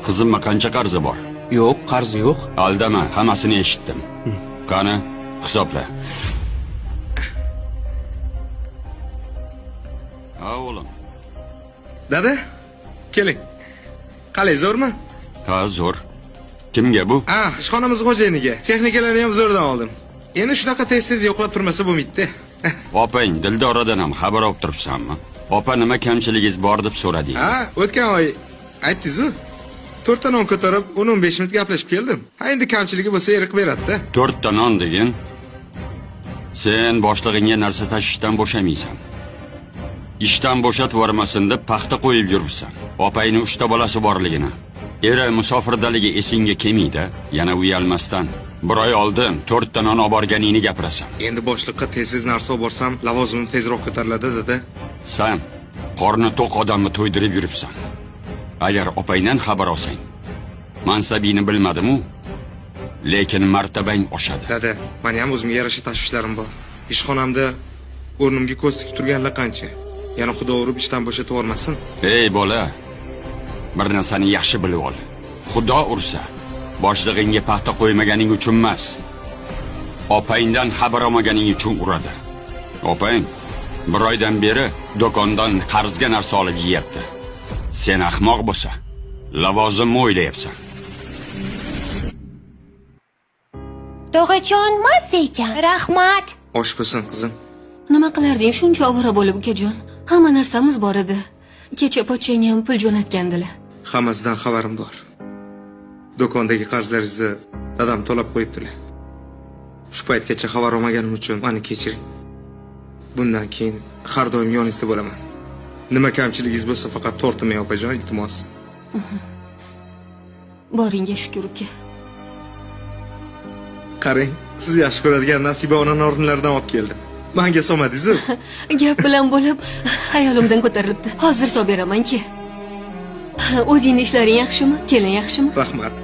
Qizimni qancha qarzi bor? Yo'q, qarzi yo'q. Aldama, hammasini eshitdim. Qani, hisobla. Ha, o'g'lim. Dada, keling. Qalay, zo'rmi? Ha, zo'r. Kimga bu? Ha, ishxonamiz xo'jayiniga. Texnikalarni ham zo'rdan oldim. Endi shunaqa tez-tez yo'qlab turmasa bo'lmaydi-da. Opang Dildoradan ham xabar olib turibsanmi? Opa nima kamchiligingiz bor deb so'radi. Ha, o'tgan oy aytdingiz-ku. To'rtta non ko'tarib 10-15 minut gaplashib keldim. Ha, endi kamchiligi bo'lsa eriq beradi-da. To'rtta non degin. Sen boshlig'ingga narsa tashishdan bo'shamaysan. Ishdan bo'shatib yubormasin deb paxta qo'yib yuribsan. Opangni 3 ta bolasi borligini, eri musofirdaligi esingga kelmaydi, yana uyalmasdan. Bir oy oldin 4 ta non oborganingni gapirasan. Endi boshliqqa tez-tez narsa olib borsam, lavozimim tezroq ko'tariladi, dada. San qorni to'q odamni to'ydirib yuribsan. Agar opangdan xabar olsang, mansabingni bilmadim-u, lekin martabang oshadi. Dada, meni ham o'zimga yarasha tashvishlarim bor. Ishxonamda o'rnimga ko'z tikib turganlar qancha. Yana xudo urib ishdan bo'shatib yubormasin. Ey bola, bir narsani yaxshi bilib ol. Xudo ursa, boshlig'ingga paxta qo'ymaganing uchun emas, opangdan xabar olmaganing uchun uradi. Opang bir oydan beri do'kondan qarzga narsa olib yeyapti. Sen ahmoq bo'lsa, lavozimni o'ylayapsan. Tog'achon mazza ekan. Rahmat. Osh bo'lsin, qizim. Nima qilarding shuncha ovora bo'lib, ukajon? Hamma narsamiz bor edi. Kecha pochchang ham pul jo'natgandilar. Hammasidan xabarim bor. Do'kondagi qarzlaringizni dadam to'lab qo'yibdilar. Shu paytgacha xabar olmaganim uchun meni kechiring. Bundan keyin har doim yoningizda bo'laman. Nima kamchiligingiz bo'lsa faqat tortinmang, opajon, iltimos. Boringga shukur, uka. Qarang, siz yaxshi ko'radigan Nasiba ona norinlardan olib keldim. Menga solmadingiz-ku. Gap bilan bo'lib hayolimdan ko'tarilibdi. Hozir solib beramanki. O'zingni ishlaring yaxshimi? Kelin yaxshimi? Rahmat.